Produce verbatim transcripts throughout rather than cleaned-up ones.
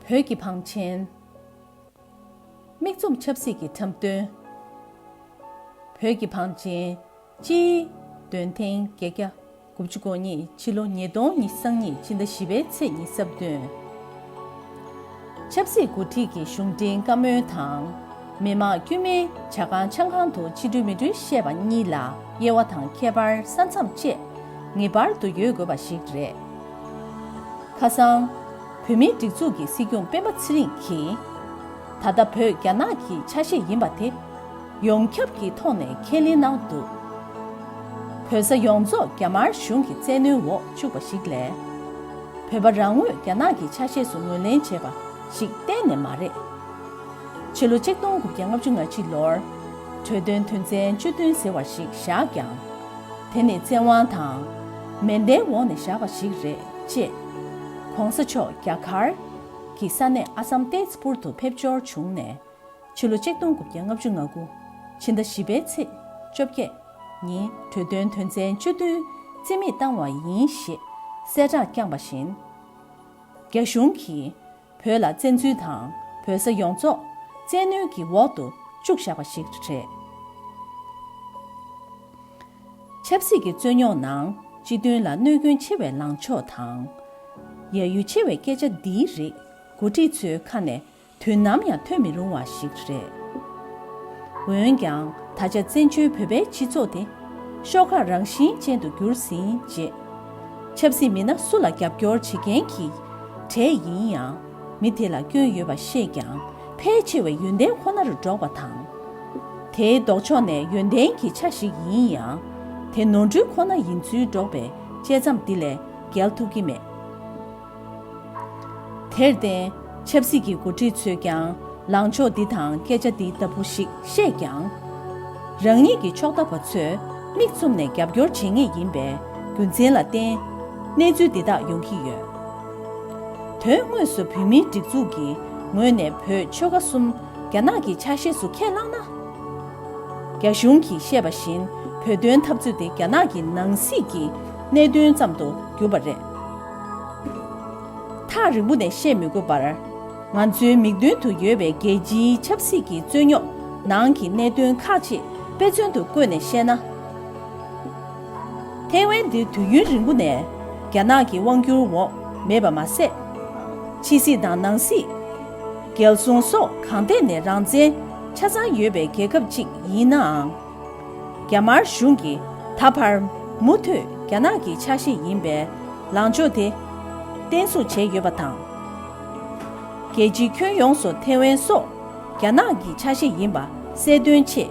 བོད་ཀྱི་བང་ཆེན། མིག་བཙུམ་ཆབ་སྲིད་ཀྱི་འཁྲབ་སྟོན། བོད་ཀྱི་བང་ཆེན། སྤྱིའི་འདོན་ཐེངས་བརྒྱད་བརྒྱ་དགུ་བཅུ་གོ་གཉིས། ཕྱི་ལོ་ཉིས་སྟོང་ཉི་ཤུ་རྩ་གཉིས་ཕྱི་ཟླ་བཞི་པའི་ཚེས་ཉི་ཤུ་རྩ་བདུན། ཆབ་སྲིད་འགོ་ཁྲིད་ཀྱི་གཞུང་འབྲེལ་བཀའ་མོལ་དང་། མི་དམངས་དཀྱུས་མའི་ཇ་ཁང་ཆང་ཁང་དུ་ཕྱི་འགྲུལ་མི་འགྲུལ་བཤད་པ་གཉིས་ལ་དབྱེ་བ་དང་ཁྱད་པར་ས་མཚམས་བཅས་ངེས་པར་དུ་ཡོད་དགོས་པ་ཞིག་རེད། ཁ་སང་། བོད་མིའི་སྒྲིག་འཛུགས་ཀྱི་སྲིད་སྐྱོང་སྤེན་པ་ཚེ་རིང་གིས། ད་ལྟ་བོད་རྒྱ་ནག་གི་ཆ་ཤས་ཡིན་པ་དེ། ཡོངས་ཁྱབ་ཀྱི་ཐོག་ནས་ཁས་ལེན་གནང་འདུག་བོད་ས་ཡོངས་རྫོགས་རྒྱ་དམར་གཞུང་གི་བཙན་གནོན་འོག་བཅུག་པ་ཞིག་ལས། བོད་པ་རང་ངོས་རྒྱ་ནག་གི་ཆ་ཤས་སུ་ངོས་ལེན་བྱས་པ་ཞིག་གཏན་ནས་མ་རེད། ཕྱི་ལོ་ཆིག་སྟོང་དགུ་བརྒྱ་ལྔ་བཅུ་ང་གཅིག་ལོར། གྲོས་དོན་དོན་ཚན་བཅུ་བདུན་ཟེར་བ་ཞིག་བཞག་ཀྱང་། དེ་ནི་བཙན་དབང་དང་། མེ་མདའི་འོག་ནས་བཞག་པ་ཞིག་རེད་ཅེས། ༸གོང་ས་མཆོག་རྒྱ་གར་གྱི་ས་གནས་ཨ་སམ་ཏེ་ཛི་པུར་དུ་ཕེབས་འབྱོར་བྱུང་ནས། ཕྱི་ལོ་ཆིག་སྟོང་དགུ་བརྒྱ་ལྔ་བཅུ་ང་དགུ་ཕྱི་ཟླ་བཞི་པའི་ཚེས་བཅོ་བརྒྱད་ཉིན་གྲོས་དོན་དོན་ཚན་བཅུ་བདུན་རྩིས་མེད་བཏང་བ་ཡིན་ཞེས་གསལ་བསྒྲགས་བསྐྱངས་པ་བཞིན། རྒྱ་གཞུང་གིས་བོད་ལ་བཙན་འཛུལ་དང་བོད་ས་ཡོངས་རྫོགས་བཙན་གནོན་གྱི་འོག་ཏུ་བཅུག་བཞག་པ་ཞིག་རེད། ཆབ་སྲིད་ཀྱི་རྩོད་རྙོག་ནང་སྤྱི་དོན་ལ་གནོད་སྐྱོན་ཆེ་བའི་ལངས་ཕྱོགས་དང་། ཡ་ཡུལ་ཆེ་བའི་སྐད་ཆ་འདིའི་རིགས་འགོ་ཁྲིད་ཚོའི་ཁ་ནས་དུས་ནམ་ཡང་ཐོན་མི་རུང་བ་ཞིག་རེད། འོན་ཀྱང་ད་ཆ་བཙན་བྱོལ་བོད་པའི་སྤྱི་ཚོགས་དེ་ཤོག་ཁག་རང་བཞིན་ཅན་དུ་གྱུར་ཟིན་རྗེས། ཆབ་སྲིད་མི་སྣ་སུ་ལ་རྒྱབ་སྐྱོར་བྱེད་མཁན་གྱི་གྲས་ཡིན་ཡང་། མི་དེ་ལ་སྐྱོན་ཡོད་པ་ཤེས་ཀྱང་ཕལ་ཆེ་བས་ཡོན་ཏན་ཁོ་ནར་འགྲོགས་པ་དང་། དེའི་ལྡོག་ཕྱོགས་ནས་ཡོན་ཏན་གྱི་ཆ་ཞིག་ཡིན་ཡང་། དེ་ནོར་འཁྲུལ་ཁོ་ན་ཡིན་ཚུལ་སྒྲོག་པའི་དཔྱད་མཚམས་འདི་ལས་བརྒལ་ཐུབ་ཀྱི་མེད། དེར་བརྟེན་ཆབ་སྲིད་ཀྱི་འགོ་ཁྲིད་ཚོས་ཀྱང་ལངས་ཕྱོགས་འདི་དང་སྐད་ཆ་འདི་ལྟ་བུ་ཞིག་བཤད་ཀྱང་། རང་ཉིད་ཀྱི་ཕྱོགས་མཐའ་བ་ཚོས་མིག་བཙུམ་ནས་རྒྱབ་སྐྱོར་བྱེད་ངེས་ཡིན་པའི་རྒྱུ་མཚན་ལ་བརྟེན་གནས་ཚུལ་འདི་དག་ཡོང་གི་ཡོད། དོན་དངོས་སུ་བོད་མིའི་སྒྲིག་འཛུགས་ཀྱི་ངོས་ནས་བོད་ཆོལ་ཁ་གསུམ་རྒྱ་ནག་གི་ཆ་ཤས་སུ་ཁས་བླངས་ན། རྒྱ་གཞུང་གིས་བཤད་པ་བཞིན་བོད་དོན་འཐབ་རྩོད་དེ་རྒྱ་ནག་གི་ནང་སྲིད་ཀྱི་གནད་དོན་ཙམ་དུ་གྱུར་པ་རེད། ཐག་རིང་པོ་ནས་བཤད་མི་དགོས་པར། ང་ཚོའི་མིག་མདུན་དུ་ཡོད་པའི་རྒྱལ་སྤྱིའི་ཆབ་སྲིད་ཀྱི་རྩོད་རྙོག་ནང་གི་གནད་དོན་ཁག་ཅིག་དཔེ་མཚོན་དུ་བཀོད་ནས་བཤད་ན། ཐའེ་ཝན་འདི་དུས་ཡུན་རིང་པོ་ནས་རྒྱ་ནག་གི་དབང་སྒྱུར་འོག་མེད་པ་མ་ཟད། ཕྱི་སྲིད་དང་ནང་སྲིད། རྒྱལ་སྲུང་སོགས་གང་ཐད་ནས་རང་བཙན་ཆ་ཚང་ཡོད་པའི་རྒྱལ་ཁབ་ཅིག་ཡིན་ནའང་། རྒྱ་དམར་གཞུང་གིས་ད་བར་མུ་མཐུད་རྒྱ་ནག་གི་ཆ་ཤས་ཡིན་པའི་ལངས་ཕྱོགས་དེ་བརྟན་སྲུང་བྱས་ཡོད་པ་དང་། རྒྱལ་སྤྱིའི་ཁྱོན་ཡོངས་སུ་ཐའེ་ཝན་སོགས་རྒྱ་ནག་གི་ཆ་ཤས་ཡིན་པ་གསལ་སྟོན་ཆེད།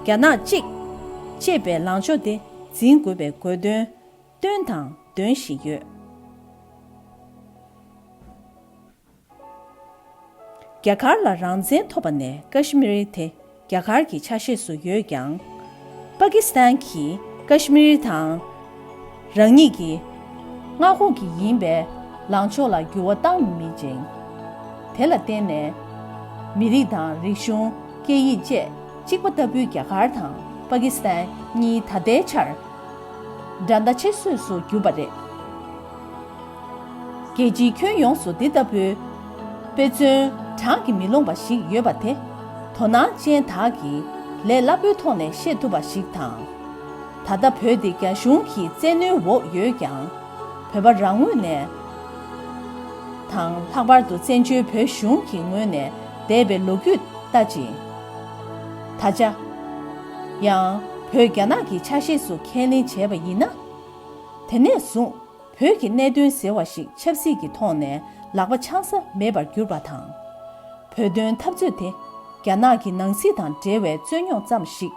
རྒྱ་ནག་གཅིག་ཅེས་པའི་ལངས་ཕྱོགས་དེ་འཛིན་དགོས་པའི་དགོས་དོན་བཏོན་དང་འདོན་བཞིན་ཡོད། རྒྱ་གར་ལ་རང་བཙན་ཐོབ་པ་ནས་ཀ་ཤི་མིར་དེ་རྒྱ་གར་གྱི་ཆ་ཤས་སུ་ཡོད་ཀྱང་། པ་ཀི་སི་ཐན་གྱིས་ཀ་ཤི་མིར་དང་རང་ཉིད་ཀྱི་མངའ་ཁོངས་ཀྱི་ཡིན་པའི་ལངས་ཕྱོགས་ལ་འགྱུར་བ་བཏང་མེད་ཅིང་། དེ་ལ་བརྟེན་ནས་མི་རིགས་དང་རིག་གཞུང་། སྐད་ཡིག་བཅས་གཅིག་པ་ལྟ་བུའི་རྒྱ་གར་དང་པ་ཀི་སི་ཐན་གཉིས་ད་ལྟའི་ཆར་འགྲན་ཟླ་ཆེ་ཤོས་སུ་གྱུར་པ་རེད། རྒྱལ་སྤྱིའི་ཁྱོན་ཡོངས་སུ་འདི་ལྟ་བུའི་དཔེ་མཚོན་གྲངས་ཀྱིས་མི་ལོངས་པ་ཞིག་ཡོད་པ་དེ་དོ་སྣང་ཅན་དག་གིས་ལས་སླ་པོའི་ཐོག་ནས་ཤེས་ཐུབ་པ་ཞིག་དང་། ད་ལྟ་བོད་འདི་རྒྱ་གཞུང་གི་བཙན་གནོན་འོག་ཡོད་ཀྱང་། བོད་པ་རང་ངོས་ནས་དང་ལྷག་པར་དུ་བཙན་བྱོལ་བོད་གཞུང་གི་ངོས་ནས་འདས་པའི་ལོ་རྒྱུས་ལྟ་ཅི། ད་ཆ་ཡང་བོད་རྒྱ་ནག་གི་ཆ་ཤས་སུ་ཁས་ལེན་བྱས་པ་ཡིན་ན། དེ་ནས་བཟུང་བོད་ཀྱི་གནད་དོན་ཟེར་བ་ཞིག་ཆབ་སྲིད་ཀྱི་ཐོག་ནས་ལག་པ་འཆང་ས་མེད་པར་གྱུར་པ་དང་། བོད་དོན་འཐབ་རྩོད་དེ་རྒྱ་ནག་གི་ནང་སྲིད་དང་འབྲེལ་བའི་རྩོད་རྙོག་ཙམ་ཞིག་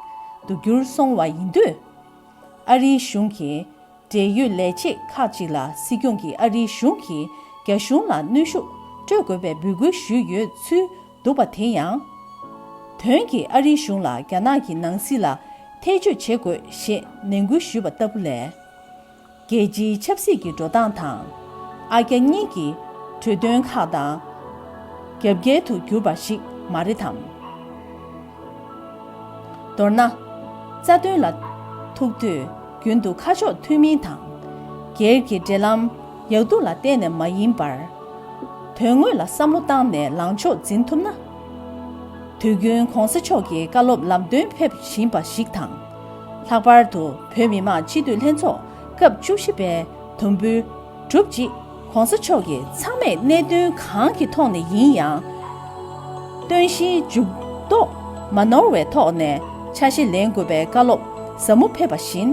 ཏུ་གྱུར་སོང་བ་ཡིན་དུས། ཨ་རིའི་གཞུང་གིས་འབྲེལ་ཡོད་ལས་བྱེད་ཁག་ཅིག་ལ་སྲིད་སྐྱོང་གིས་ཨ་རིའི་གཞུང་གིས་རྒྱ་གཞུང་ལ་གནོན་ཤུགས་སྤྲོད་དགོས་པའི་འབོད་སྐུལ་ཞུས་ཡོད་ཚུལ་འདུག་པ་དེ་ཡང་། དོན་གྱིས་ཨ་རིའི་གཞུང་ལ་རྒྱ་ནག་གི་ནང་སྲིད་ལ་ཐེ་བྱུས་བྱེད་དགོས་ཞེས་ནན་སྐུལ་ཞུས་པ་ལྟ་བུ་ལས། རྒྱལ་སྤྱིའི་ཆབ་སྲིད་ཀྱི་འགྲོ་སྟངས་དང་། ཨ་རྒྱ་གཉིས་ཀྱི་གྲོས་དོན་ཁག་དང་རྒྱབ་འགལ་དུ་གྱུར་པ་ཞིག་མ་རེད་དམ། མདོར་ན། རྩ་དོན་ལ་ཐུག་དུས་རྒྱུན་དུ་ཁ་ཕྱོགས་མཐུན་མིན་དང་། སྒེར་གྱི་འབྲེལ་ལམ་ཡག་སྡུག་ལ་བལྟས་ནས་མ་ཡིན་པར། དོན་དངོས་ལ་བསམ་བློ་བཏང་ནས་ལངས་ཕྱོགས་འཛིན་ཐུབ་ན། དུས་རྒྱུན་༸གོང་ས་མཆོག་གི་བཀའ་སློབ་ལམ་སྟོན་ཕེབས་བཞིན་པ་ཞིག་དང་། ལྷག་པར་དུ་བོད་མི་མང་སྤྱི་འཐུས་ལྷན་ཚོགས་སྐབས་བཅུ་བཞི་པའི་དུམ་བུའི་གྲུབ་ཅིག་༸གོང་ས་མཆོག་གིས་ཚང་མས་གནད་དོན་གང་གི་ཐོག་ནས་ཡིན་ཡང་། སྟོན་བཞིའི་འཇུག་ལྡོག་མ་ནོར་བའི་ཐོག་ནས་ཆ་ཤས་ལེན་དགོས་པའི་བཀའ་སློབ་ཟབ་མོ་ཕེབས་པ་བཞིན།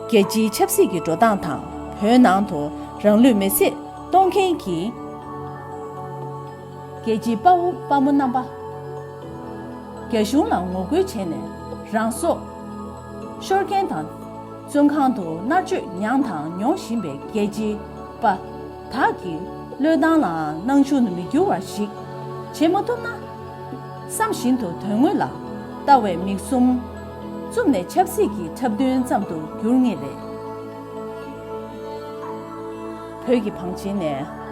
རྒྱལ་སྤྱིའི་ཆབ་སྲིད་ཀྱི་འགྲོ་སྟངས་དང་བོད་ནང་དུ་རང་ལུས་མེར་སྲེག་གཏོང་མཁན་གྱི་རྒྱལ་སྤྱིའི་དཔའ་བོ་དཔའ་མོ་རྣམ་པ། རྒྱ་གཞུང་ལ་ངོ་རྒོལ་བྱས་ནས་རང་སྲོག་ཤོར་མཁན་དང་བཙོན་ཁང་དུ་མནར་གཅོད་མྱངས་དང་མྱོང་བཞིན་པའི་རྒྱལ་གཅེས་པ་དག་གི་བློས་བཏང་ལའང་སྣང་ཆུང་དུ་མི་འགྱུར་བ་ཞིག་བྱེད་མ་ཐུབ་ན། བསམ་བཞིན་དུ་དོན་དངོས་ལ་ལྟ་བའི་མིག་ཟུང་བཙུམས་ནས་ཆབ་སྲིད་ཀྱི་འཁྲབ་སྟོན་ཙམ་དུ་འགྱུར་ངེས་རེད། བོད་ཀྱི་བང་ཆེན་ནས་